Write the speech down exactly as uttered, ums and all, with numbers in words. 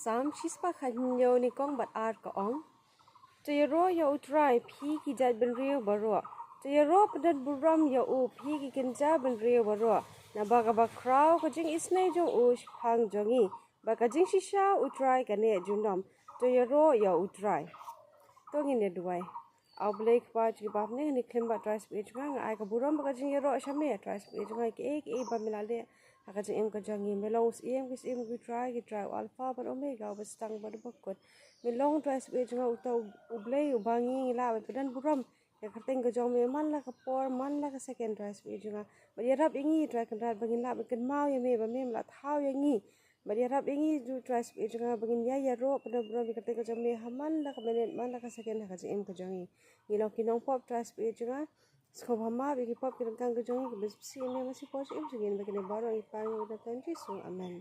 Salm shispah khathynñiew, nyngkong bad ar ka ong: To ïaroh ïa U Trai, phi ki jaitbynriew baroh. To ïaroh pyndonburom ïa u, phi ki kynja bynriew baroh. Naba kaba khraw ka jingisynei jong u shaphang jong ngi, bad ka jingshisha U Trai ka neh junom. To ïaroh ïa U Trai. To ngin ïa duwai. A U Blei Kpa jong ngi, ba ha kane ka khyllipmat, Trai Spirit jong nga, nga ai ka burom bad ka jingïaroh sha me, Trai Spirit jong nga, kiei kiei ba me la leh ha ka jingim ka jong ngi. Me long u Syiem ki syiem, ki trai ki trai, u Alpha bad Omega, uba sdang bad uba kut. Me long, Trai Spirit jong nga, uta U Blei uba ngi lah ban pyndonburom ïa ka kyrteng ka jong me man la ka por, man la ka second, Trai Spirit jong nga. Bad ïarap ïa ngi, Trai Kynrad, ba ngin lah ban kynmaw ïa me, ba me la thaw ïa ngi. Bad ïarap ïa ngi ruh, Trai Spirit jong nga, ba ngin ïai ïaroh pyndonburom ïa ka kyrteng ka jong me ha man la ka minit, man la ka second ha ka jingim ka jong ngi. Ngi long ki nongpop, Trai Spirit jong nga, sngewbha map ïa ki pop ki ryngkang ka jong ngi, kiba sngewsih ïa me, ma sngewsih pop jingim jong ngi, ba kine baroh ngi pan ïa u da ka kyrteng Jisu. Amen.